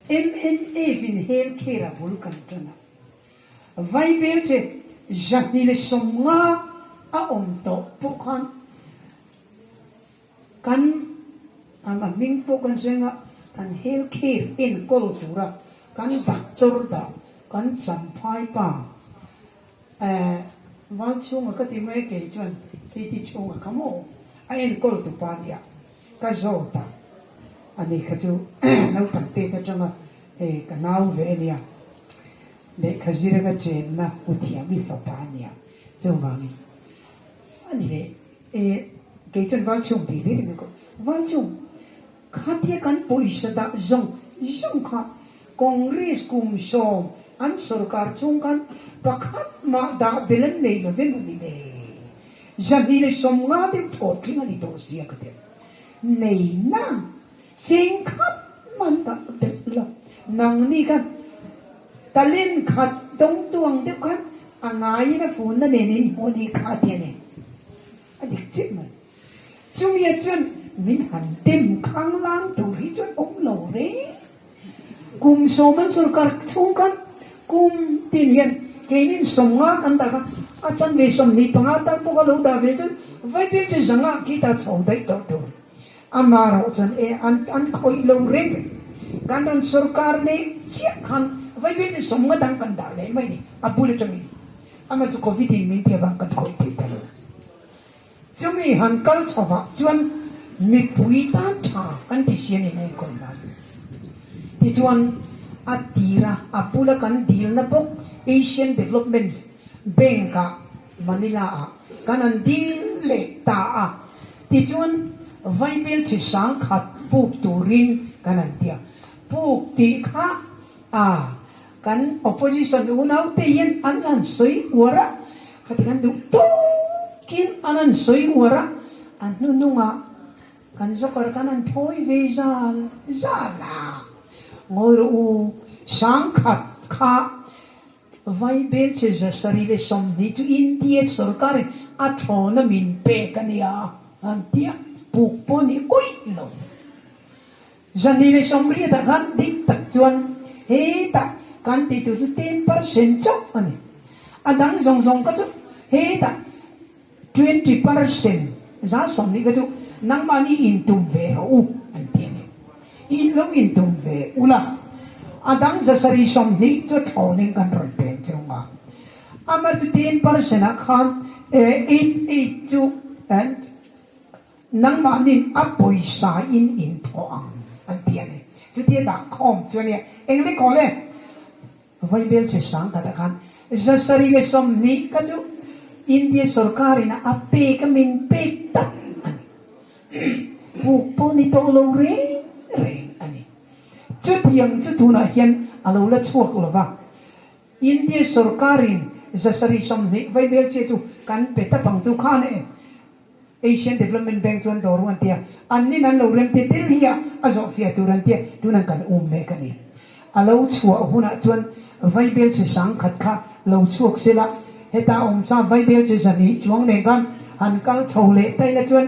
Mnf in health care a bul kan tan a, Vaibel che 250 a awm tawh pawh khan kan a hming pawh kan sawi anga kan health care enkawl tura kan doctor dah kan champhai pa eh val chhunga ka ti mai kei chuan city chhunga kha maw a enkawl tupa nia ka zawt a ani kha chu naupang pek atanga eh ka nau ve ania lehkha zira ka chenna u thiam i fapa ania chuvangin ani leh E, kei chuan Valchung tih hlir in a koh. Valchung, khatia kan pawisa dah zawng zawng kha Congress kum sawm an sorkar chhung khan pakhat mah dah bel an nei lo vem a ni le. 250 deuh thaw tling a ni tawh sia ka ti a. Nei na cheng khat mah an dah belh lo. Nangni khan talent khat dawngtu ang deuh khan a ngaiin a funna nen in hmuh a nih kha a ti a ni. A dik chiah mai. Chumia chuan min han dem khanglang tur hi chuan awm lo reng. Kum sawm an sorkar chhung khan kum tin hian keinin 50 kan dah kha a chanve 25 tal pawh kha lo dah ve chuan vaibel chi 500 khi ta chho daih tawh tur. Amah erawh chuan e an an khawih lo reng reng. Kan rawn sorkar leh chiah khan vaibel chi 50 dang kan dah leh mai ni a bul atangin. Amah chu Covid in min ti avang kan khawih thei ta lo. Chumi han kal chhovah chuan mipui tan tha kan ti si a ni mai kawn dan. Tichuan a tira a bula kan dilna bawk Asian Development Bank ah Manila ah kan han dil leh ta a. Tichuan vaibel chi 10,000 puk turin kan han ti a. Puk tih kha a Kan opposition unaute hian an han sawi uar a, khati kan duh tawkin an han sawi uar a, a hnuhnungah kan joker kan han phawi ve zal zal a. Ngawi rawh u, 10,000 kha Vaibel che 720 chu India sorkarin a thlawna min pek a nia an ti a, puk pawh ni awih lo. 280 ah khan dik tak chuan hetah kan tih tur chu 10% chauh a ni. A dang zawng zawng kha chu hetah 20% 20% kha chu nangmahni intum ve rawh u an ti a ni. In lo intum ve ula, a dang 720 chu thlawnin kan rawn pen chung a. Amah chu 10% ah khan eight eight chu Nangmahnin a pawisa in in thawh ang an ti a ni. Chutia dah khawm chu a nia. Eng le kawl e? Vaibel che 10,000 ah khan 720 kha chu India sorkar in a pek a min pek tak a ni. Puk pawh ni tawh lo reng reng a ni. Chutiang chu tunah hian a lo la chhuak lo va. India sorkar in 720 vaibel che chu kan pe ta bang chu khan e. Asian Development Bank chuan dawr u an ti a, an nin an lo rem te Delhi ah a zawh fiah tur an ti a, tunah kan um mek a ni. A lo chhuah hunah chuan vaibel chi 10,000 kha lo chhuak se la, heta awm cha vaibel chi 200 chuang nen khan han kal chho leh ta ila chuan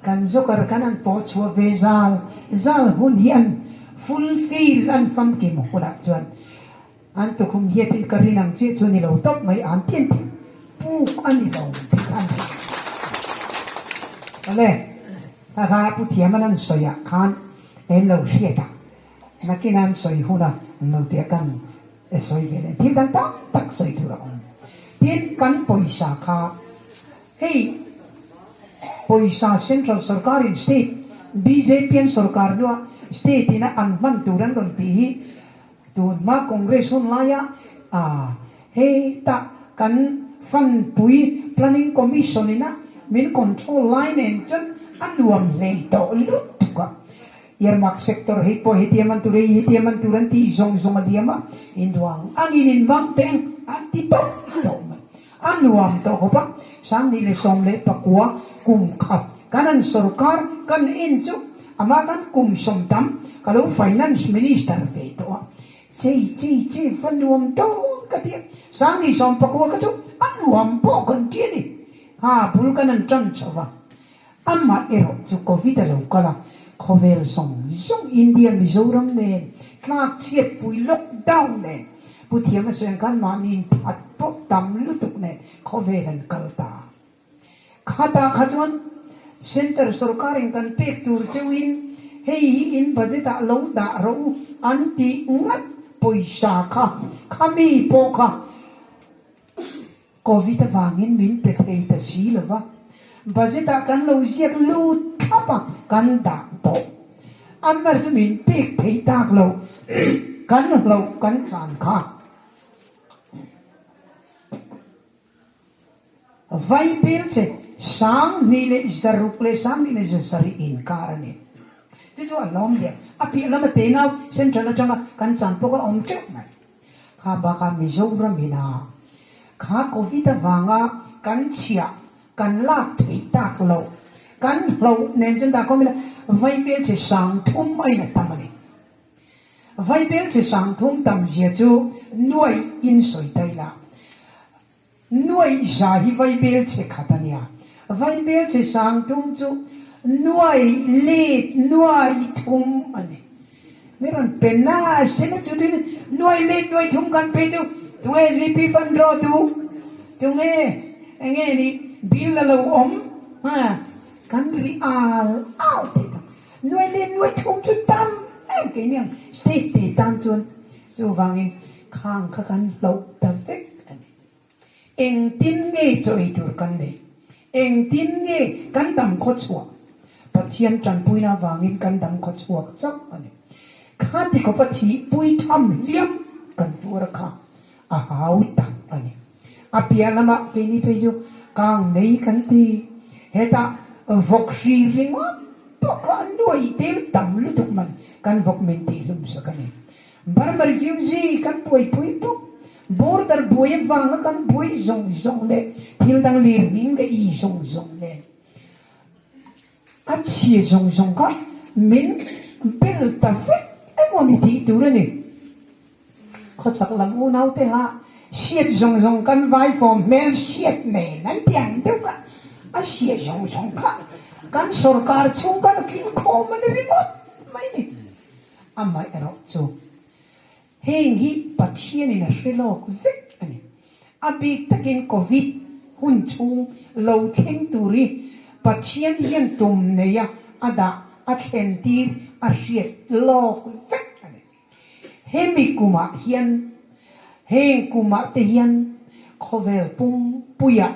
kan joker kan han pawh chhuah ve zal zal hun hi an fulfill an famkim hunah chuan An tukhum hiatin ka rin ang chiah chu ni lo tawp mai an ti an ti puk a ni lo tih kha an hria. Awle, kha kha Pu Thiaman an sawi ah khan en lo hriat a, nakin an sawi hun a lo tia kan sawi ve leh thil dang tam tak sawi tur a awm. Tin, kan pawisa kha hei pawisa central sorkar in state bjp an sorkar hnua state ina an hman tur an rawn tih hi Tun hma Congress hun laia a heta kan fund pui Planning Commission ina min control lai nen chuan a nuam hlei tawh lutuk a. Earmark sector hei pawh heti a man tur hei heti a man tur an tih zawng zawng a liam a, induang angin in vang teh ang an ti tawp tawh mai. A nuam tawh khawp a, 2019 kum khat kan an sorkar kan en chu amah khan kum sawm tam ka lo finance minister ve tawh a, chei chei chei va nuam dawn ka ti a, 2019 kha chu a nuam pawh kan ti a ni, ha bul kan an tan chho va, amah erawh chu covid a lo kal a, khawvel zawng zawng India Mizoram nen. Tlak chhiat pui lockdown nen Pu Thiama sawi khan mahni in that pawh tam lutuk nen khawvel an kal ta. Khatah kha chuan Centre sorkarin kan pek tur cheuhin hei hi in budget ah lo dah rawh u an tih ngat pawisa kha khami pawh kha Covid avangin min pe thei ta si lo va, budget ah kan lo ziak lut thlap a kan dah tawh. Anmar chu min pek thei tak lo kan hloh kan chan kha. Vaibel che 26,000 leh 27,000 inkar a ni. Chu chu a lawm lian. A piah lama tenau Central atanga kan chan pawh a awm teuh mai. Kha bakah Mizoram ina kha Covid avanga kan chhiah kan lak theih tak loh kan hloh nen chuan dah khawm ila Vaibel che 3000 aiin a tam a ni. Vaibel che 3000 tam zia chu nuaih in sawi ta ila. Nuaih za hi vaibel che khat a nia. Vaibel che 3000 chu nuaih let nuaih thum a ni. Mi rawn pe na se na chu tin nuaih let nuaih thum kan pe chu tunge GP fund rawh duh? Tunge enge ni bill la lo awm? Ha kan ri al al thei tak. Nuaih let nuaih thum chu tam em keini ang state te tan chuan chuvangin khang kha kan hloh ta vek a ni. Engtin nge chaw ei tur kan nei? Engtin nge kan dam khaw chhuah? Pathian tanpuina avangin kan dam khaw chhuak chauh a ni. Kha ti khawpa thihpui tham hliam kan tuar kha a hau tak a ni. A piah lamah keini phei chu kang nei kan ti. Hetah vawk hri ringawt pawh kha a nuai tel tam lutuk man kan vawk min tihhlum sak a ni. Burma refugee kan buaipui bawk. Border buai avanga kan buai zawng zawng leh thil dang lir hming leh i zawng zawng nen a chhia zawng zawng kha min bel ta vek emaw ni tih tur a ni. Khawchhak lam unaute kha hriat zawng zawng kan vai fawm hmel hriat nen an ti ang deuh kha a hria zawng zawng kha kan sorkar chhung khan a tling khawm a ni ringawt mai ni. Amaherawh chu heng hi Pathianin a hre lawk vek a ni. A bik takin Covid hun chhung lo thleng tur hi Pathian hian tum neia a dah a thlen tir a hriat lawk vek a ni. Hemi kumah hian heng kumah te hian khawvel pumpuiah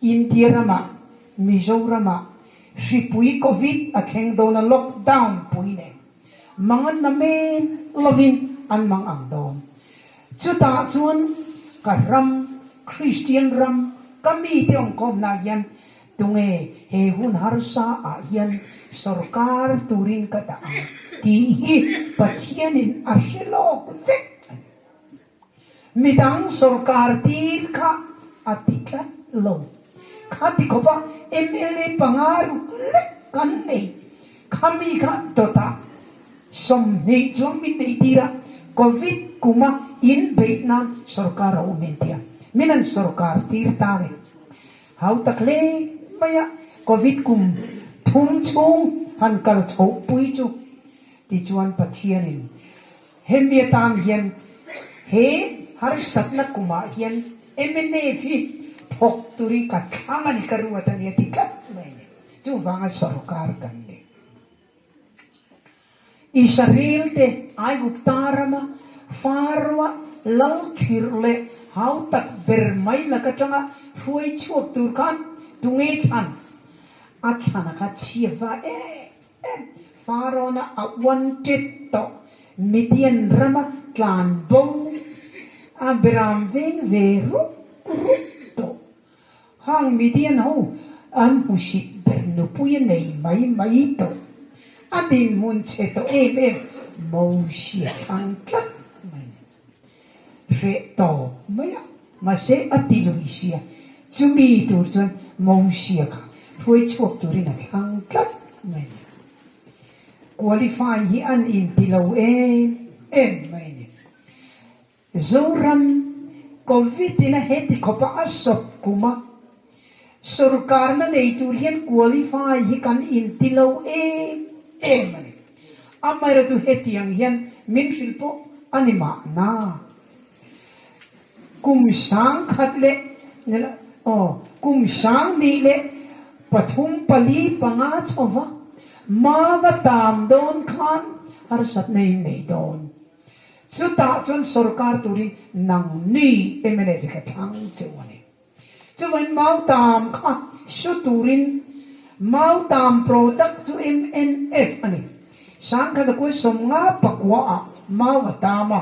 India ramah Mizoramah hripui Covid a thleng dawn a lockdown pui nen mang an na men lovin an mang ang dawn. Chutah chuan ka ram Kristian ram ka mite awmkhawmna hian tunge he hun harsa ah hian sorkar turin ka dah ang tih hi Pathianin a hre lawk vek a ni. Midang sorkar tir kha a ti tlat lo. Kha ti khawpa mla panga ruk lek kan nei. Khami kha dawtah 20 chuang min neih tir a, Covid kuma in beih nan sorkar a awm en tia min an sorkar tir ta le. Hau tak hle mai a, Covid kum thum chhung han kal chhoh pui chu tichuan Pathianin Hemi atan hian he harsatna kumah hian mnf hi thawk turin ka thlang a ni, ka ruat a ni a ti tlat mai a ni. Chuvanga sorkar kan ni. Israel te Aigupta rama Pharaoh-a lal khirh leh hautak ber mai lak atanga hruai chhuak tur khan tunge thlan? A thlana kha chhia va em em. Pharaoh-na a uan ṭet tawh. Midian rama tlan bo a beram veng ve ruk ruk tawh. Hang Midian ho an hmuhsit ber nupui a nei mai mai tawh. A dinhmun chhe tawh em em Mosia thlang tlat mai. Hreh tawp mai a, mahse a ti lui sia. Chumi tur chuan Mosia kha hruai chhuak turin a thlang tlat mai a ni. Qualify hi an inti lo em em mai a ni. Zoram Covid in a heti khawpa a sawp kum a, sorkarna nei tur hian qualify hi kan inti lo em em a ni. Amaherawhchu hetiang hian min hrilh pawh a ni mahna. Kum 1000 leh aw kum 2003 4 5 chhova mava tam dawn khan harsatna in nei dawn. Chutah chuan sorkar turin nangni mnf hi ka thlang cheu a ni. Chuvain Mautam kha hru turin Mautam product chu mnf a ni. 1959 ah mau a tam a,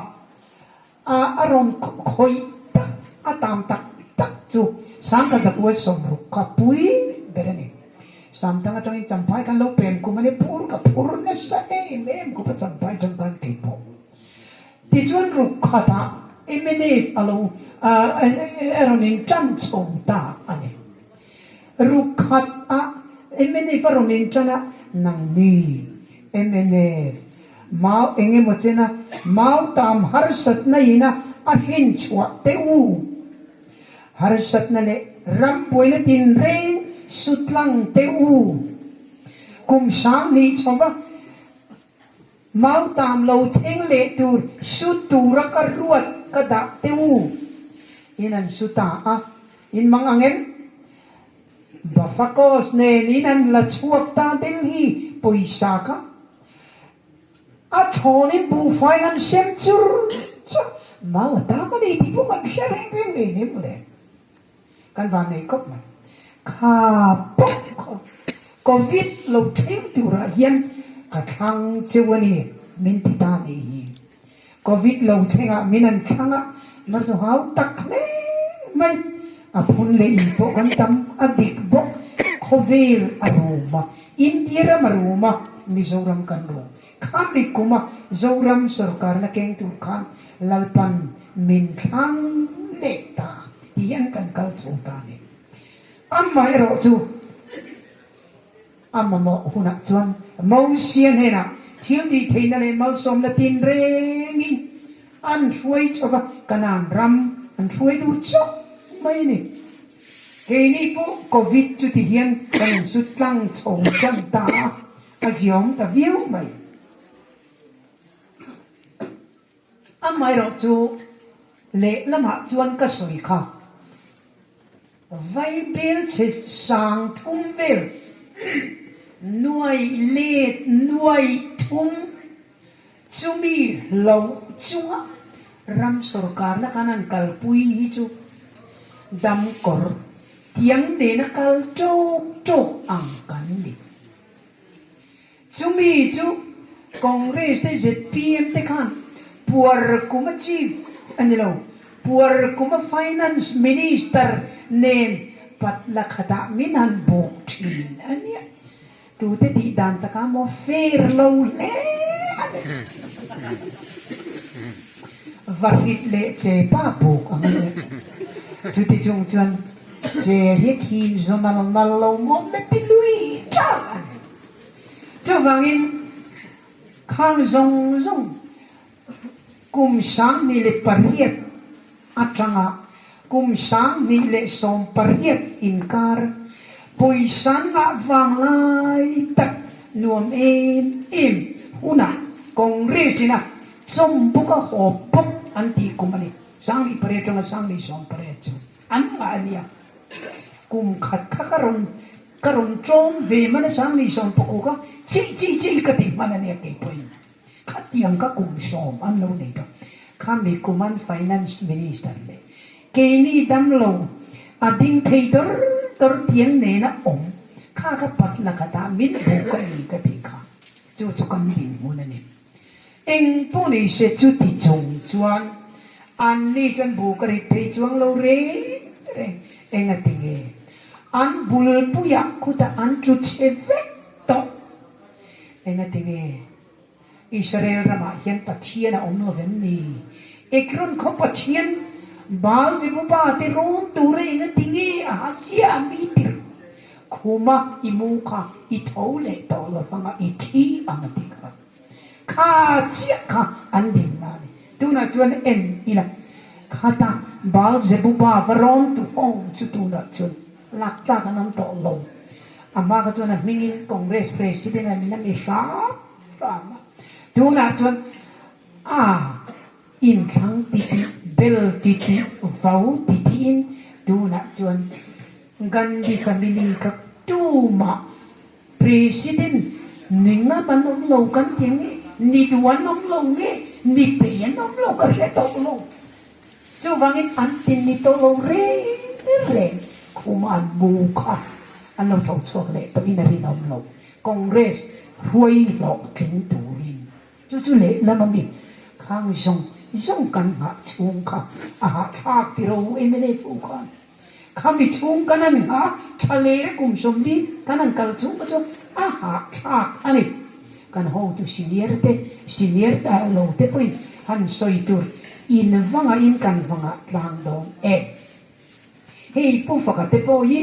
a a rawn khawih tak a tam tak tak chu 1960 kha pui ber a ni. Samtang atangin Champhai khan lo pem kum a ni phur ka phur nasa em em khawp a Champhai atang khan kei pawh. Tichuan ruk khatah mnf a lo a rawn intan chho ta a ni. Ruk khat ah mnf a rawn intan a, nangni mnf mau eng emaw chena mau tam harsatna ina a hrin chhuah teh u. Harsatna leh ram buaina tinreng sutlang teh u. Kum 2000 chhova Mau tam lo thleng leh tur su tura ka ruat ka dah teh u in an su ta a, in mang ang em? Bafakos nen in an la chhuak ta Delhi pawisa kha a thawn in buhfai an sem chur chur mau a tam a ni tih pawh kan hre reng reng reng em le? Kan van nei khawp mai. Kha pawh kha Covid lo thleng turah hian ka thlang cheu a ni min ti ta nei hi. Covid lo thlengah min an thlang a, mar chu hau tak hle mai. A phun leh in pawh kan tam a dik bawk. Khawvel a rum a, India ram a rum a, Mizoram kan rum. Kha mi kuma Zoram sorkarna keng tur khan Lalpan min thlang leh ta tih an kan kal chho ta a ni. Amaherawh chu a mamawh hunah chuan Mosia hnenah thil tih theihna leh malsawmna tinrengin an hruai chho va, Kanaan ram an hruai lut chauh mai a ni. Keini pawh Covid chuti hian kan insut tlang chho tan ta a. A ziawm ta viau mai. Amaherawh chu lehlamah chuan ka sawi kha Vaibel chhe 3000 vel nuai let nuai thum chumi hloh chunga ram sorkarna khan an kalpui hi chu damkawr tiang nena kal tawk tawk ang kan ni. Chumi chu Congress te zpm te khan puar kuma chief a ni lo, puar kuma finance minister nen patla khatah min han buk thin a nia. Tute tih dan takah maw fair lo hle a ni. Va hrit leh che pa buk ang a nia. Chuti chung chuan che hi khi zonal nal lo maw la ti lui tang a ni. Chuvangin khang zawng zawng kum 2008 atanga kum 2018 inkar pawisa ngah vang lai tak nuam em em hunah Congress ina chawmbuk a haw bawk an tih kum a ni. 2008 atanga 2018 chu an ngah a nia. Kum khat kha ka rawn ka rawn tlawm ve hman a 2019 kha chi chi chi ka ti hman a nia keipawhin. Khatiang ka kum sawm an lo nei ta. Khami kum an Finance Minister leh keini damlo a ding thei dawr dawr tiang nena awm kha ka pat lakhatah min buk a ni ka tih kha chu chu kan dinhmun a ni. Eng pawh ni se chuti chung chuan anni chuan buk a rit thei chuang lo reng reng. Engati nge an bulpuiah khutah an tlu chhe vek tawh. Engati nge Israel ramah hian Pathian a awm lo vem ni? Ekron khaw Pathian Baal-zebuba te rawn tura engati nge a ha hliam i tirh? Khuma i mu kha i tho leh tawh lo vanga i thi ang a ti kha. Kha chiah kha an dinna a ni. Tunah chuan en ila, khata Baal-zebuba va rawn tu ho chu tunah chuan lak tlak an awm tawh lo. A hma kha chuan a hmingin Congress President a min a mi hram hram a. Tunah chuan a inthlang titih, bel titih, vau titihin tunah chuan Gandhi family kha tumah President ni ngam an awm lo kan ti nge, ni duh an awm lo nge, ni peih an awm lo ka hre tawh lo. Chuvangin an tin ni tawh lo reng reng khuma an mu kha an lo tho chhuak leh tawhin a rinawm lo. Congress hruai hlawhtling turin chu chu lehlam a mi khang zawng zawng kan nghah chhung kha a hahthlak ti ro mla fu khan khami chhung kan an nghah thla leh kum 40 kan an kal chhung kha chu a hahthlak a ni. Kan hotu senior te, senior lo te pawhin han sawi tur in vanga in kan vangah tlang dawn e. Hei Pu Faka te pawh hi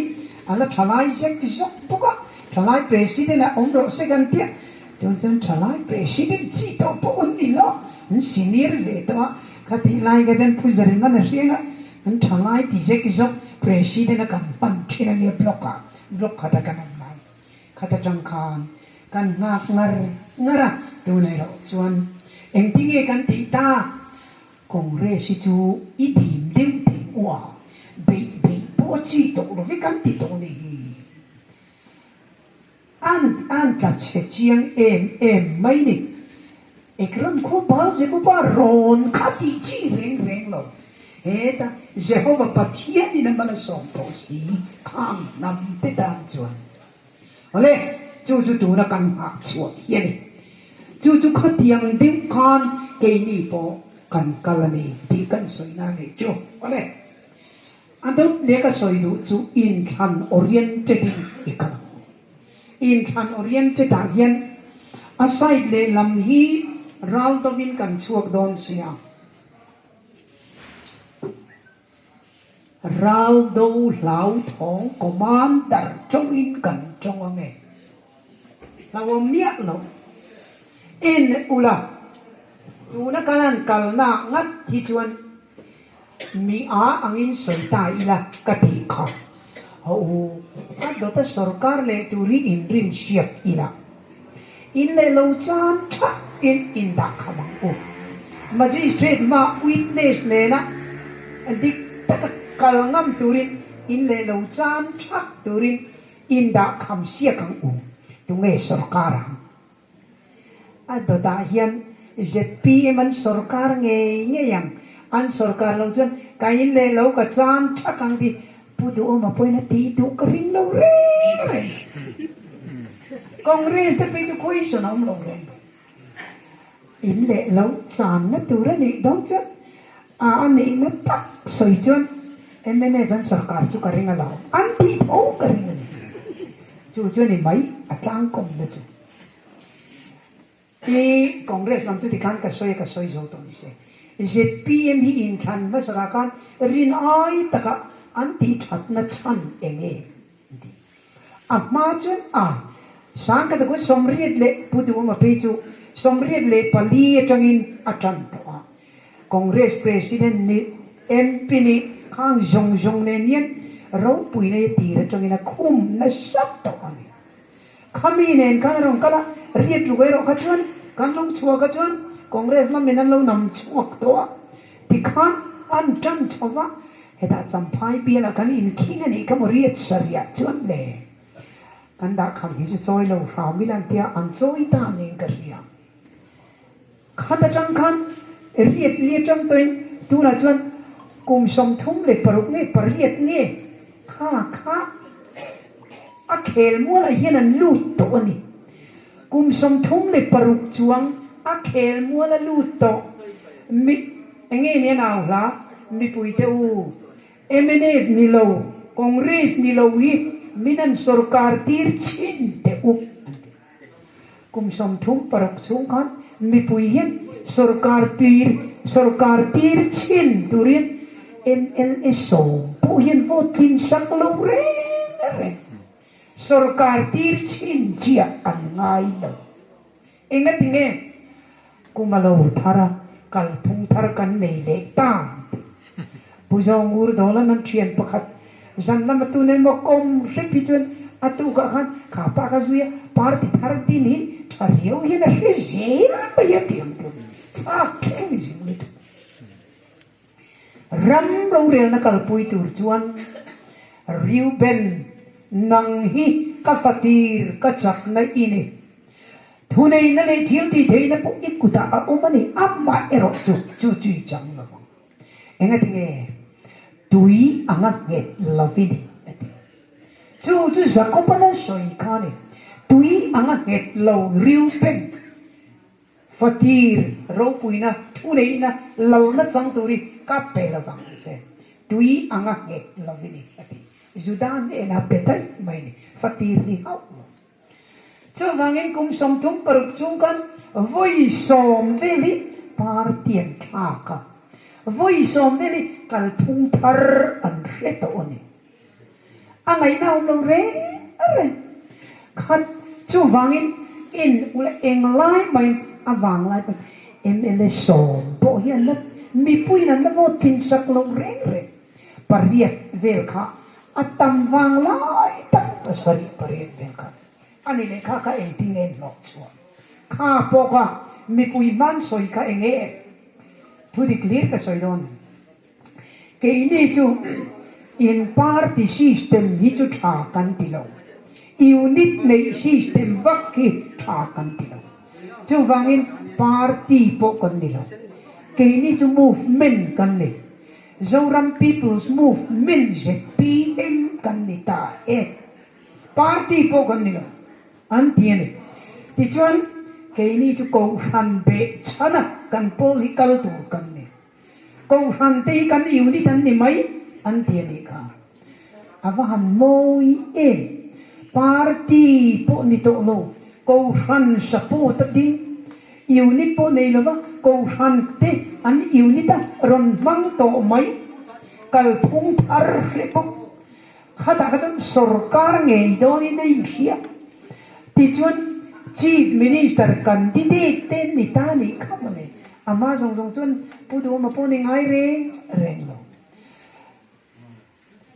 a la thalai zek zawk bawk a, thalai president ah awm rawh se kan tia, chuan chuan thalai president chi tawh pawh an ni lo, an senior ve tawh a, khatih lai kha chuan Pu Zarinman a hriang a, an thalai ti zek zawk president a kan hman thin a nia block ah, block khat a kan awm lai. Khat atang khan kan nghak ngar ngar a, tunah erawh chuan engtinge kan tih tak? Congress hi chu i dim deuh thei u a, beih beih pawh a chi tawh lo vek an ti tawh ni hi. An an tla chhe chiang em em mai ni. Ekron khu Baal-zebuba rawn kha tih chi reng reng lo. Heta Jehova Pathianin a mal a sawm tawh si khang hnam te tan chuan. Awle, chu chu tuna kan nghah chhuah hi a ni. Chu chu khatiang deuh khan keini pawh kan kal a ni tih kan sawi na a nih chu. Awle, a dawt leh ka sawi duh chu inthlan oriented in i kal ang. Inthlan oriented ah hian a side lehlam hi ral dovin kan chhuak dawn sia. Ral do hlauthawng commander tawngin kan tawng ange. Hlauhawm miah lo. En ula, tuna kan han kalna ngat hi chuan Mi a angin sawi ta ila ka tih kha. Haw u, a dawta sorkar leh tur hi inrin hriat ila. In leh lo chan thak in indah kham ang u. Magistrate hma witness nena dik taka kal ngam turin in leh lo chan thak turin indah kham siak ang u. Tunge sorkar ang? A dawtah hian zpm an sorkar ngei ngei ang, an sorkar lo chuan ka in leh lo ka chan thak ang tih Pu Duhawma pawhin a tih duh ka ring lo reng reng. Congress te phei chu question a awm lo reng. In leh lo channa tur a nih dawn chuan a a nihna tak sawi chuan mnf an sorkar chu ka ring a lo, an tih tho ka ring a ni. Chu chu a ni mai a tlangkawmna chu. I Congress lam chu tikhan ka sawi a ka sawi zo tawh ni se. Zpm hi inthlan hmasakah khan rin ai taka an tih thatna chhan eng nge an ti. A hma chuan a Sangkataku 88 Pu Duhawma phei chu 84 atangin a tan tawh a. Congress President nih MP nih khang zawng zawng nen hian ropuina hi tir atangin a khum nasa tawh a ni. Khami nen khan a rawn kal a, riat ruk erawh kha chuan kan lo chhuah kha chuan Congress lamin an lo nam chhuak tawh a, tikhan an tan chho va, hetah Champhai bialah kan inkhing a nih kha maw riat sarihah chuan le kan dah kham hi chu chawi lo hram ila an tia an chawi ta niin ka hria. Khat atang khan riat li atang tawhin tunah chuan kum 36 nge pariat nge kha kha a khel mualah hian an lut tawh a ni. Kum 36 chuang a khel mual a lut tawh mi enge nia nau hla mipuite u mnf ni lo Congress ni lo hi min an sorkar tir chhin teh u an ti. Kum 36 chhung khan mipui hian sorkar tir sorkar tir chhin turin mla 10 pawh hian vote tlin sak lo reng reng. Sorkar tir chhin chiah an ngai lo. Engati nge kum a lo thar a, kalphung thar kan nei leh ta ang tih. Pu Zawngur Dawlan an thian pakhat zan lama tun emaw kawm hrep hi chuan a tukah khan kha pa ka zui a, party thar din hi Tha riau hian a hre zel mai a tiang pawn thlak thleng zing lutuk. Ram rorelna kalpui tur chuan Reuben nang hi ka fatir ka chakna i ni. Thuneihna leh thil tih theihna pawh i kutah a awm a ni, amah erawh chu chu chu i chang lo ang. Engatinge tui anga nghet lovin a ti. Chu chu Jakob-a lo sawi kha a ni. Tui anga nghet lo Reuben fatir ropuina thuneihna lalna chang turi ka pe lovang che. Tui anga nghet lovin a ti. Juda hnenah pe daih mai a ni. Fatir ni hauh lo. Chuvangin kum 36 chung khan vawi sawm vel hi party an thlak a, vawi sawm vel hi kalphung thar an hre tawh a ni. A ngaihna a awm lo reng reng khat. Chuvangin en ula englai maiin a vanglai pawhin mla sawm pawh hi an la mipuiin an la vote tling sak lo reng reng. Pariat vel kha a tam vang lai tak pasarih pariat vel kha a ni leh kha kha engtin nge hlawh chhuah kha pawh kha mipui hman sawi kha eng nge thu dik hlir ka sawi dawn keini chu in party system hi chu tha kan ti lo unit neih system vak hi tha kan ti lo chuvangin party pawh kan ni lo keini chu movement kan ni. Zoram People's Movement, zpm, kan ni ta e. Party pawh kan ni lo, an ti a ni. Tichuan, keini chu Kohhran beh chhana kan pawl hi kal tur kan ni. Kohhran te hi kan unit an ni mai, an ti a nih kha. A va han mawi em! Party pawh ni tawh lo, Kohhran support a ding. Unit pawh nei lova Kohhran te an unit a rawn hmang tawh mai. Kalphung thar hle bawk. Khatah kha chuan sorkar ngei dawnin a inhria. Tichuan Chief Minister candidate te ni ta nih kha mawle. Ama zawng zawng chuan Pu Duhawma pawh ni ngai reng reng lo.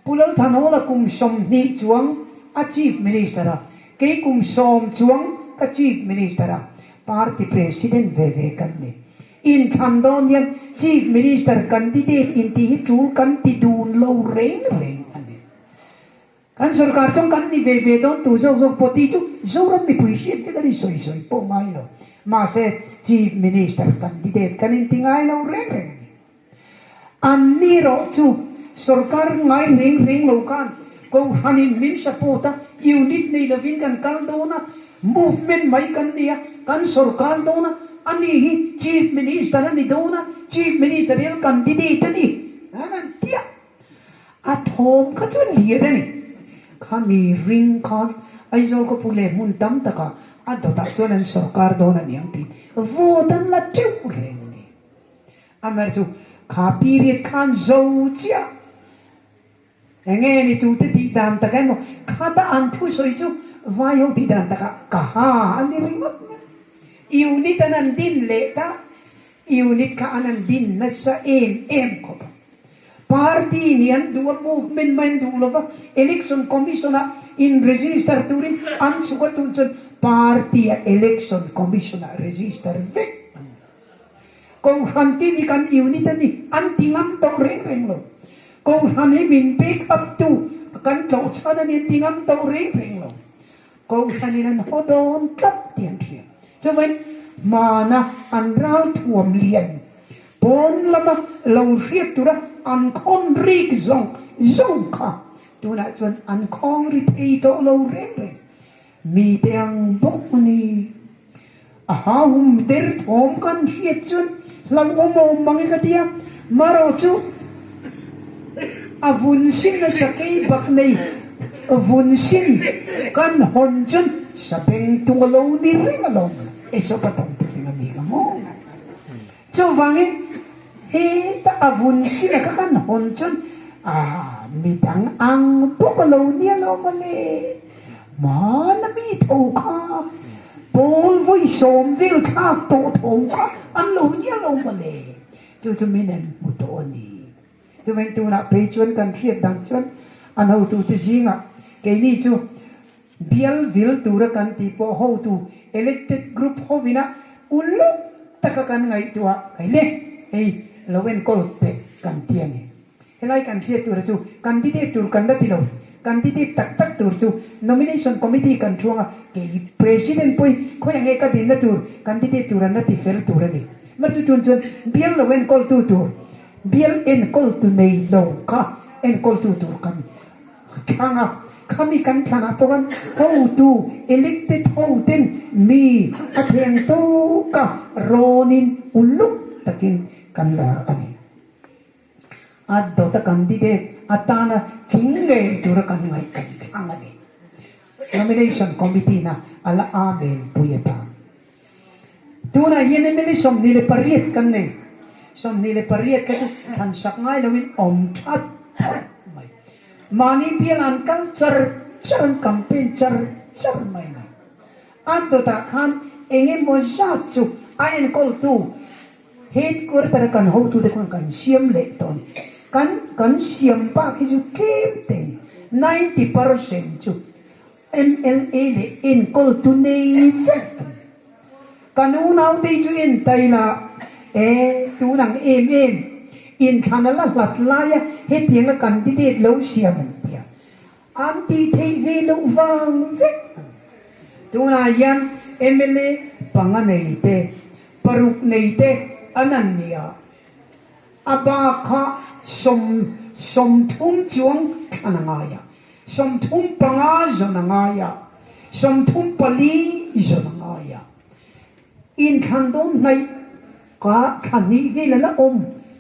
Pu Lalthanhawla kum 20 chuang a Chief Minister a, kei kum 10 chuang ka Chief Minister a, Party President ve ve kan ni. Inthlan dawn hian Chief Minister candidate intih hi tul kan ti dun lo reng reng a ni. Kan sorkar chuan kan ni ve ve dawn tur zawk zawk pawh tih chu Zoram mipui hriat vek a ni sawi sawi pawh ngai lo. Mahse Chief Minister candidate kan inti ngai lo reng reng a ni. An ni erawh chu sorkar ngai reng reng lo khan Kohhranin min support a, unit nei lovin kan kal dawn a, movement mai kan ni a, kan sorkar dawn a, ani hi Chief Minister a ni dawn a, Chief Ministerial candidate a ni an han ti a. A thawm kha chuan lian a ni. Khami ring khan Aizawl khawpui leh hmun tam takah a dawtah chuan an sorkar dawn a niang tih vote an la teuh reng a ni. Amaherawhchu chu kha period khan zo chiah enge ni tute tih dan tak emaw khata an thusawi chu vai ho tih dan takah ka ha a ni ringawt mai. Unit an an din leh ta, unit kha an an din nasa em em khawp a. Party nih an duh a, movement mai an duh lova, Election Commission ah in register turin an chhuk a tun chuan party ah Election Commission ah register vek an ni. Kohhran tih hi kan unit a ni, an ti ngam tawh reng reng lo. Kohhran hi min back up tu, kan tlawh chhan a ni, an ti ngam tawh reng reng lo. Kohhranin an haw dawn tlat tih an hria. Chuvain hmana an ralthuam lian pawn lama lo hriat tura an khawn rik zawng zawng kha tunah chuan an khawng ri thei tawh lo reng reng. Mite ang bawk a ni. A hahum der thawm kan hriat chuan hlauhawm awm mang i ka ti a, marawh chu a vun sin a sakei bak nei vun sin kan hawn chuan sabeng tung a lo ni reng alawm Aesop a tawng te tling a ni ka maw? Chuvangin heta a vun sin a kha kan hawn chuan ah midang ang bawk a lo ni alawm mawle. Hmana mi tho kha pawl vawi sawm vel thlak tawh tho kha an lo ni alawm mawle. Chu chu min en hmu tawh a ni. Chuvangin tunah phei chuan kan hriat dang chuan an hotute zingah keini chu Bial vil tura kan tih pawh hotu Elected group hovina uluk taka kan ngaihtuah kai le, hei lo enkawl teh kan ti a ni. Helai kan hriat tura chu candidate tur kan la ti lo, candidate tak tak tur chu nomination committee kan thuang a, kei president pawhin khawi ang nge ka dinna tur candidate tur an la ti fel tur a ni. Mah chu tun chuan bial lo enkawltu tur, bial enkawltu nei lo kha enkawltu tur kan thlang a, khami kan thlanah pawh khan hotu elected hoten mi a theng tawka rawnin uluk takin kan la a ni. A dawta candidate atana tling ngei tura kan ngaih kan thlang a ni. Nomination Committee na a la amen pui ata. Tunah hian MLA 28 kan nei. 28 kha chu thlan sak ngai loin awm that that mai. Mahni bial an kal char char an campaign char char mai mai. A dawtah khan eng emaw zat chu a enkawltu Headquarter a kan hotute khuan kan siam leh tawh a ni. Kan kan siam bak hi chu tlem te a ni. 90% chu mla leh enkawltu nei vek a ni. Kan unaute hi chu en ta ila e tun ang em em inthlan a la hlat laia hetianga candidate lo siam an tia. An tih theih ve loh vang vek a ni. Tunah hian mla panga nei te, paruk nei te an an ni a, a bak kha 30 chuang thlan a ngai a, 35 zawn a ngai a, 34 zawn a ngai a. Inthlan dawn hnaih ka thla hnih vel a la awm,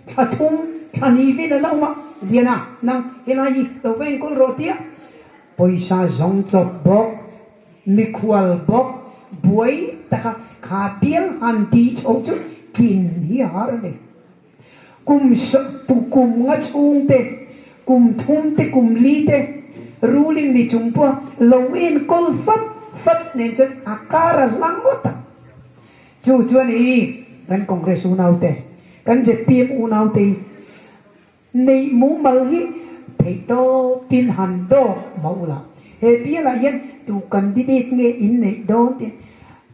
thla thum, thla hnih vel a la awm a, Liana, nang helai hi lo va enkawl rawh tia pawisa zawng chawp bawk, mikhual bawk, buai taka kha bial han tih chho chu tlin hi a har a ni. Kum kum nga chhung te, kum thum te, kum li te ruling ni chung pawha lo enkawl fat fat nen chuan a kar a hla ngawt a. Chu chuan i kan Congress unaute, kan zpm unaute hi neih mumal hi theihtawpin han dawk mah ula. He bialah hian tu candidate nge in neih dawn tih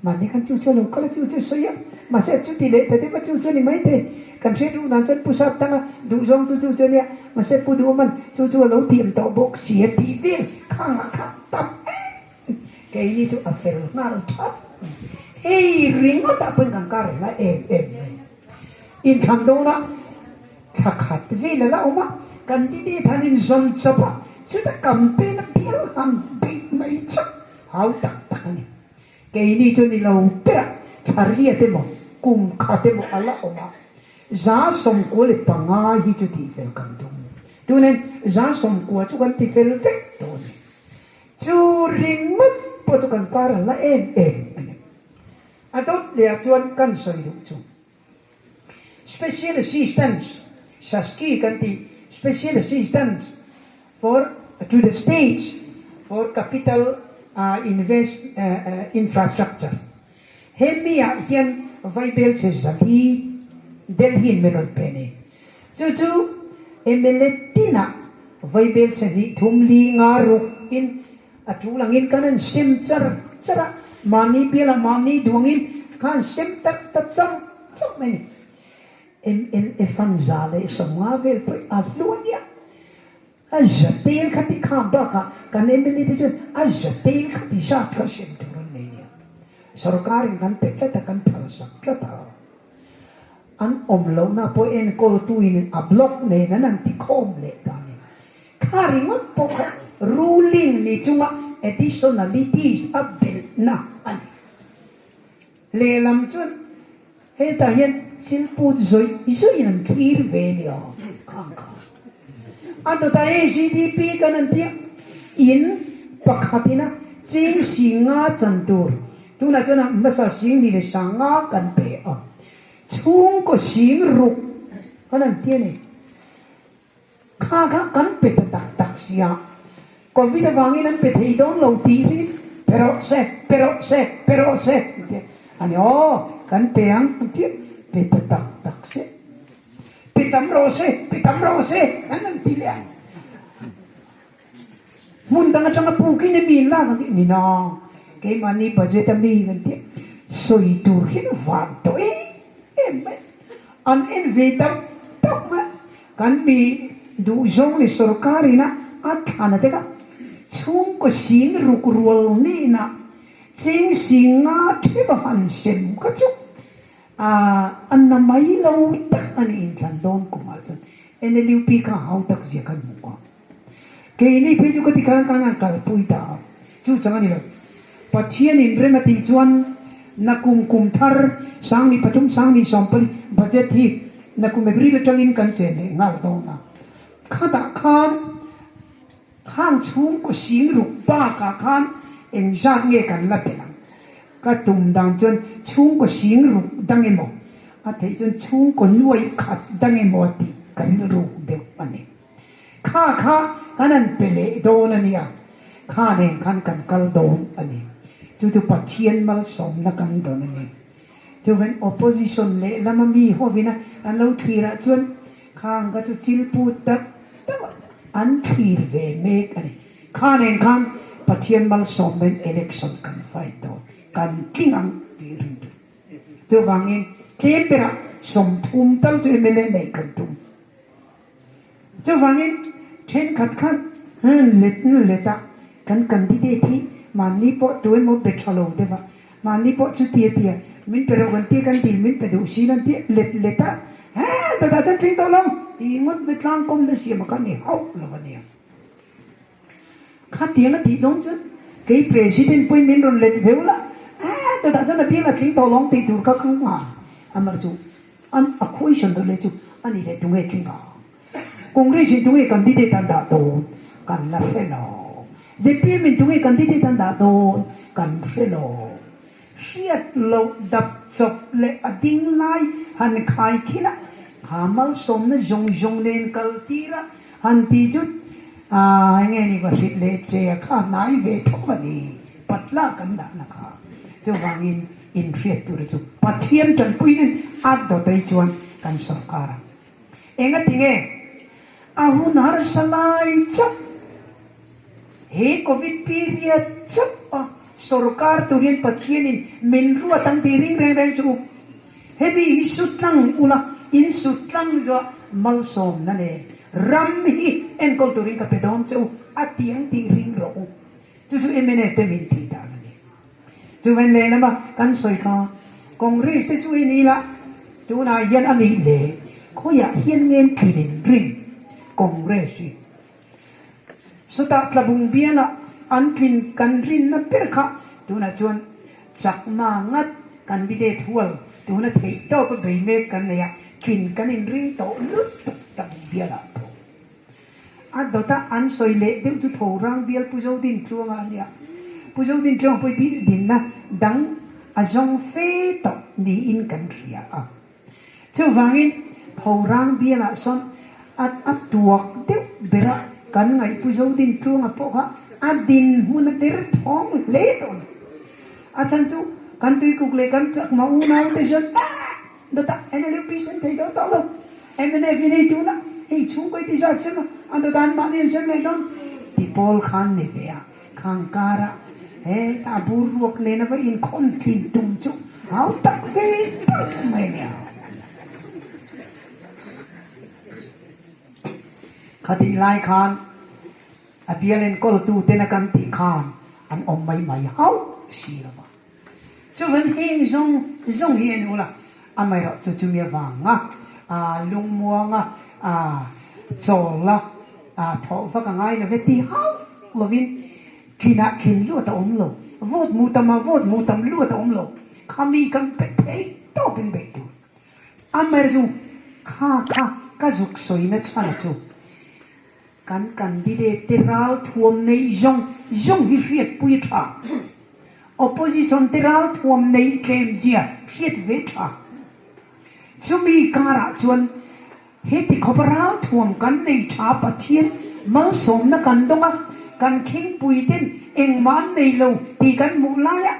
Mahni khan chu chu a lo kal a, chu chu a sawi a, mahse a chuti leh ta deuh a, chu chu a ni maithei. Kan hriat duh dan chuan Pu Sap Tanga duh zawng chu chu chu a nia, mahse Pu Duhawman chu chu a lo tiam tawh bawk si a tih vel khangah kha tam em keini chu a fel nghal thap. Hei ringawtah pawhin kan kar reng a em em mai. Inthlan dawnah thla khat vel a la awm a, candidate han inzawn chawp a, chuta campaign a bial han beih mai chauh hau tak tak a ni. Keini chu ni lo berah thla riat emaw, kum khat emaw a la awm a, 95 hi chu tihfel kan tum. Tunin 90 chu kan tifel vek tawh a ni. Chu ringawt pawh chu kan kar a la em em a ni. A dawt lehah chuan kan sawi duh chu Special Assistance, SASCI kan tih, Special Assistance for to the States for Capital Invest Infrastructure. He mi ah hian vaibel chhe zali Delhi in min rawn pe a ni. Chu chu mla tinah vaibel chhe hnih thum li nga ruk in a tul angin kan han sem char char a, mahni bialah mahni duangin kha han sem tak ta char char mai a ni. MLA fan 150 vel pawh a hlu a nia. A za tel kha ti kham bakah kan MLA te chuan a za tel kha ti zat kha sem tur an nei nia. Sorkarin kan pe tlat a, kan phalsak tlat a. An awm lohna pawh enkawltuin a block nen an han ti khawm leh ta a ni. Kha ringawt pawh kha ruling ni chunga additionalities a belhna a ni. Lehlam chuan hetah hian silput zawih zawih an thlir ve a ni aw khang kha. A dawtah ACDP kan an tia in pakhat ina cheng 50 chan tur tunah chuan a hmasa 10,500 kan pe a, chhungkaw 60,000 kan an tia a ni. Kha kha kan pe ta tak tak sia, Covid avangin an pe thei dawn lo tih hi pe rawh se, pe rawh se, pe rawh se an ti a, a ni aw kan pe ang an ti a, pe ta tak tak se, pe tam rawh se, pe tam rawh se an an ti leh a. Hmun dang atanga pukin emi in lak ang tih ni nang, keimahni budget a mi kan ti a. Sawi tur hian van tawh em em mai. An en ve tak tak mai. Kan mi duhzawng leh sorkar ina a thlan a tek a, chhungkaw sing ruk rual hnenah cheng sing nga theuh a han sem kha chu a na mai lo tak a ni inthlan dawn kumah chuan NLUP kha hau tak zia khan hmuh kha. Keini phei chu ka ti khan kan han kalpui ta a, chu chang a ni lo. Pathianin rem a tih chuan nakum kum thar Sangni pathum Sangni sawmpali budget hi nakum April atangin kan chen leh nghal dawn a. Khatah khan khang chhungkaw sing ruk bakah khan engzat nge kan la belh ang? Ka tum dan chuan chhungkaw sing ruk dang emaw a theih chuan chhungkaw nuai khat dang emaw a tih ka rilru deuh a ni. Kha kha kan han pe leh dawn a nia, kha nen khan kan kal dawn a ni. Chu chu Pathian malsawmna kan dawn a ni. Chuvan opposition leh lama mi hovina an lo thlir ah chuan khang kha chu chilpu tak tak an thlir ve mek a ni. Kha nen khan Pathian malsawmna in election kan fight dawn, kan tling ang tih rin duh. Chuvangin tlem berah 30 tal chu mla neih kan tum. Chuvangin thenkhat khan let nu let a kan candidate hi mahni pawh tu emaw be tha lo deuh a, mahni pawh chuti a tia min pe reuh kan tia kan dil min pe duh si lo an tia let let a he dawtah chuan tling tawh lo tih ngawt mai tlangkawm na siam a kha ni hauh lo a nia. Khatiang a tih dawn chuan kei President pawhin min rawn let veu la, eh dawtah chuan a bial a tling tawh lawng tih tur kha ka nghah amar chu an a question dawt leh chu a ni leh tunge tling ang? Congress in tunge candidate an dah dawn kan la hre lo, zpm in tunge candidate an dah dawn kan hre lo. Hriat loh dap chawp leh a ding lai han khai khil a, kha malsawmna zawng zawng nen kal tir a han ti chu aah enge ni va hrilh leh che a kha hnai ve tho a ni, patla kan dahna kha. Chuvangin inhriat tur chu Pathian tanpui nen a dawtei chuan kan sawrkar ang. Engatinge a hun harsa lai chauh he Covid period chauh a sawrkar tur hian Pathianin min ruat ang tih ring reng reng chu u. Hemi hi su tlang ula, in su tlang zuah malsawmna leh ram hi enkawl turin ka pe dawn che u a ti ang tih ring rawh u. Chu chu mna te min tih dan a ni. Chuven lehlam a kan sawi kha Congress te chu i ni la, tunah hian a nih leh khawiah hian ngen thin in ring Congress hi. Sawtah tlabung bialah an tlin kan rinna ber kha tunah chuan chakma ngat candidate hual tuna theih tawk a bei mek kan nei a, tlin kan inring tawh lutuk tlabung bialah pawh. A dawta an sawi leh deuh chu tho rang bial Pu Zodintluanga a nia. Pu Zodintluanga pawh hi dinna dang a zawng fe tawh niin kan hria a. Chuvangin tho rang bialah sawn a a tuak deuh bera kan ngaih Pu Zodintluanga pawh kha a dinhmun a der thawng hle tawh a ni. A chhan chu kan tuikuk leh kan chakma unaute chuan ah! Dawtah NLUP sen thei dawn tawh lo. Mnf in hei tuna hei chhungkaw i ti zat sem a, an dawt an mahni an sem leh dawn ti pawl khan ni ve a, khang kara hetah bur ruak nena va inkhawn thin tum chu hau tak ve tak mai a nia. Khatih lai khan a bial enkawltu tena kan tih khan an awm mai mai hauh si lo va. Chuvan heng zawng zawng hi en ula, amaherawh chu chumi avanga lungmuanga chawla thawh vak a ngai love ti hauh lovin thinah thin luat a awm lo, vote mu tama vote mu tam luat a awm lo, khami kan pe thei tawpin beih tur. Amaherawh chu kha kha ka zuk sawina chhan chu. Kan candidate te ral thuam neih zawng zawng hi hriatpui a tha. Opposition te ral thuam neih tlem zia hriat ve tha. Chumi karah chuan heti khawpa ral thuam kan nei tha Pathian malsawmna kan dawng a, kan khingpui ten engmah an nei lo tih kan hmuh laia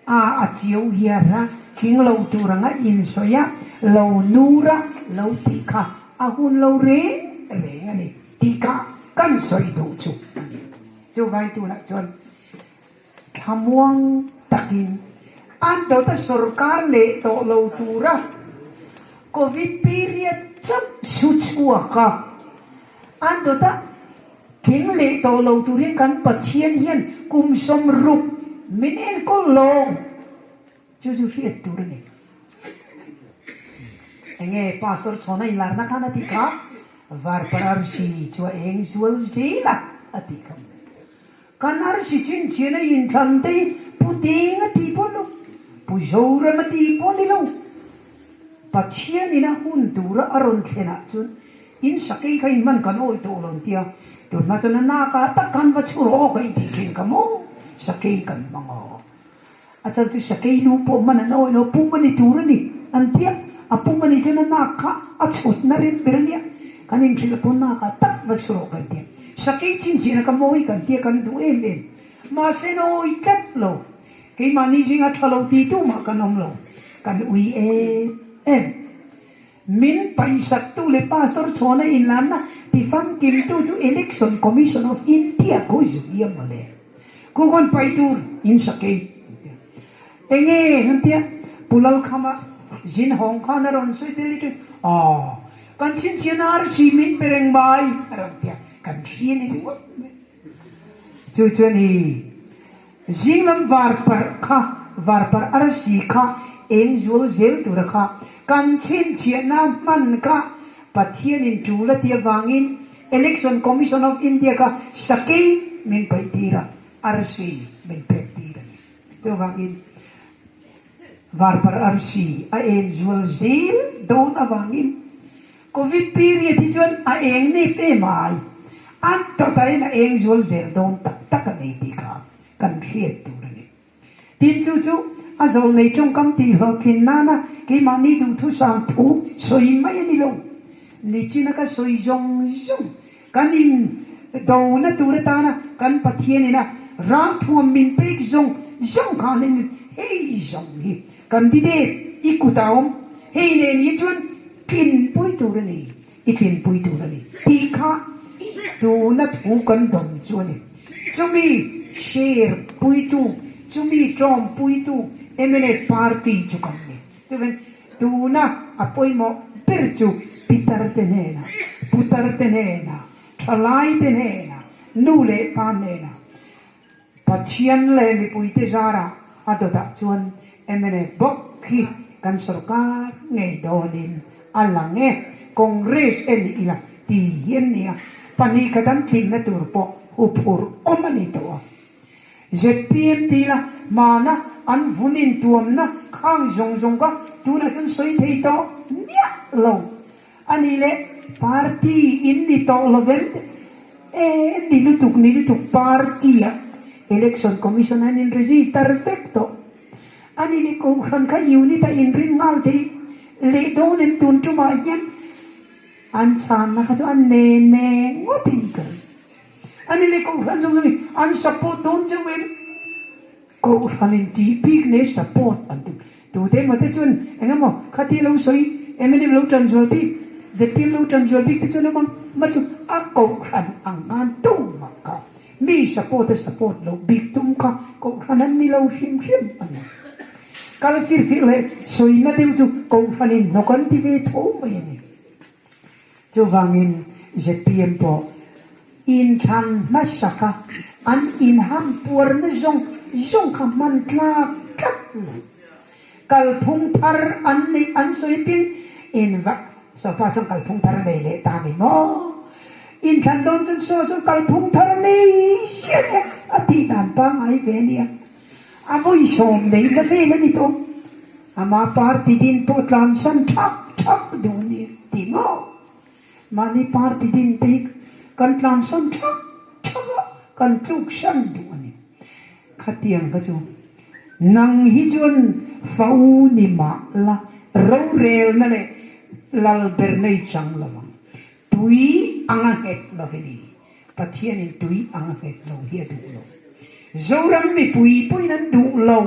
A a chiu hiar a, tling lo tur anga insawi a, lo nur a, lo tih kha a hun lo reng reng a ni tih kha kan sawi duh chu a ni. Chuvain tunah chuan thlamuang takin. An dawta sorkar leh tawh lo tura Covid period chauh su chhuak a, an dawta tling leh tawh lo turin kan Pathian hian kum 60 min enkawl lawng. Chu chu hriat tur a ni. Enge Pastor Chhawna inlarna khan a tih kha? Varpar arsi chu a eng zual zel a, a tih kha. Kan arsi chhinchhiahna inthlan te hi Pu Ding a tih pawh lo, Pu Zoram a tih pawh ni lo. Pathianin a hun tura a rawn thlenah chuan in sakei kha in hman kan awih tawh lo an ti a, tunhma chuan a nakah tak khan va chhur awk a intih thin kha maw sakei kan hmang aw. A chhan chu sakei lu pawh hman an awih lo, pum a ni tur a ni an ti a, a pum a nih chuan a nak kha a chhutna rem ber a nia, kan inhrilh pawh nakah tak va chhuah kan ti a, sakei chhinchhiahna ka mawi kan tia kan duh em em, mahse na awih tlat lo, keimahni zinga tha lo ti tu mah kan awm lo, kan ui em em. Min paihsaktu leh Pastor chhawna inlanna tifamkimtu chu Election Commission of India khawi zu hi a mawle. Kukawn paih tur in sakei an tia. Enge an tia? Pu Lalkhama zin hawng khan a rawn sawi Delhi chu aw kan chhinchhiahna arsi min pe reng mai a rawn tia. Kan hria ni ringawt mai. Chu chuan i Zinglam varparh kha, varparh arsi kha eng zual zel tura kha kan chhinchhiahna hman kha Pathianin tul a ti avangin Election Commission of India kha sakei min paih tir a, arsi min pek tir a ni. Chuvangin varparh arsi a eng zual zel dawn avangin Covid period hi chuan a eng nep em ai, a tawtain a eng zual zel dawn tak tak a nei tih kha kan hriat tur a ni. Tin chu chu a zawlnei tawngkam tih hlawhtlin nana keimahni duhthusam thu sawi mai a ni lo. Nichina ka sawi zawng zawng kan in dona tur atana kan Pathian ina ralthuam min pek zawng zawng khan in hei zawng hi Candidate i kut a awm, hei nen hi chuan tlinpui tur a ni, i tlinpui tur a ni tih kha tuna thu kan dawn chu a ni. Chumi share puitu, chumi tawm puitu mnf party chu kan ni. Chuvan tuna a pawimawh ber chu pitar te hnenah, putar te hnenah, thalai te hnenah, nu leh pa hnenah, Pathian leh mipuite zarah a dawtah chuan mnf bawk hi kan sorkar ngei dawnin a lang e, Congress en ila ti hi an nia, pahnih khat an tlinna tur pawh huphurh awm a ni tawh a. Zpm ti ila hmana an vun intuamna khang zawng zawng kha tunah chuan sawi thei tawh miah lo. A nih leh party in ni tawh lo vem te e ni lutuk ni lutuk party ah election commission an in register vek tawh. A ni leh kohhran kha unit a in ring nghal thei leh dawn em tun tumah hian an chhanna kha chu a ne ne ngawt in ka ring. A ni leh kohhran zawng zawng in an support dawn chauh em? Kohhran in tih bik nei support an tum. Tute emaw te chuan eng emaw khati lo sawi mnf lo tan zual bik, zpm lo tan zual bik te chuan awm ang ma chu a kohhran ang khan tumah kha mi support a support loh bik tum kha kohhran an ni lo hrim hrim a ni. Kal fir fir leh sawina deuh chu kohhran in hnawk an ti ve tho mai a ni. Chuvangin zpm pawh inthlan hmasaka an inhampuarna zawng zawng kha hman tlak tlat lo. Kalphung thar an neih an sawi piang in va sofa chuan kalphung thar a nei leh ta ni maw? Inthlan dawn chuan saw chuan kalphung thar a nei ziah e a tih dan pangngai ve a nia. A vawi sawm nei ta vel a ni tawh. Ama party din pawh tlansan thak thak duh a ni tih maw? Mahni party din te hi kan tlansan thak thak a, kan tluksan duh a ni. Khatiang kha chu nang hi chuan fa u ni mah la, rorelna leh lal ber nei chang lo ang. Tui anga nghet lo hi ni. Pathianin tui anga nghet lo hi a duh lo. Zoram mipui pawhin an duh lo.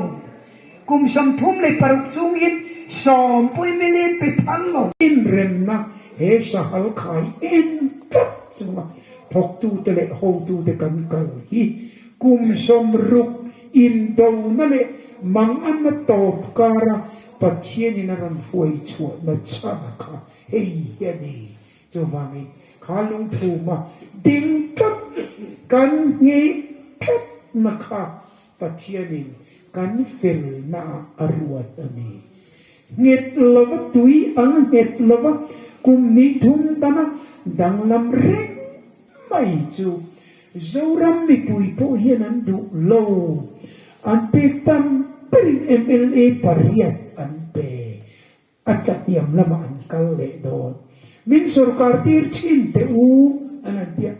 Kum 36 chungin sawm pawhin million pe phal lo. Inremna he sahal khai en tlat chunga thawktute leh hotute kan kal hi kum 60. Indona leh manganna tawp kara Pathianin a rawn hruai chhuahna chhan kha hei hi a ni. Chuvangin kha lungphuma ding tlat kan ngheh tlatna kha Pathianin kan felnaah a ruat a ni. Nghet lova tui ang nghet lova kum hnih thum dana danglam reng mai chu Zoram mipui pawh hian an duh lo. An pek tam berin mla pariat an pe. A tlahniam lamah an kal leh dawn. Min sorkar tir chhin teh u an han ti a.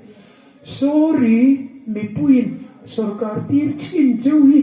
Sorry, mipuiin sorkar tir chhin cheu hi.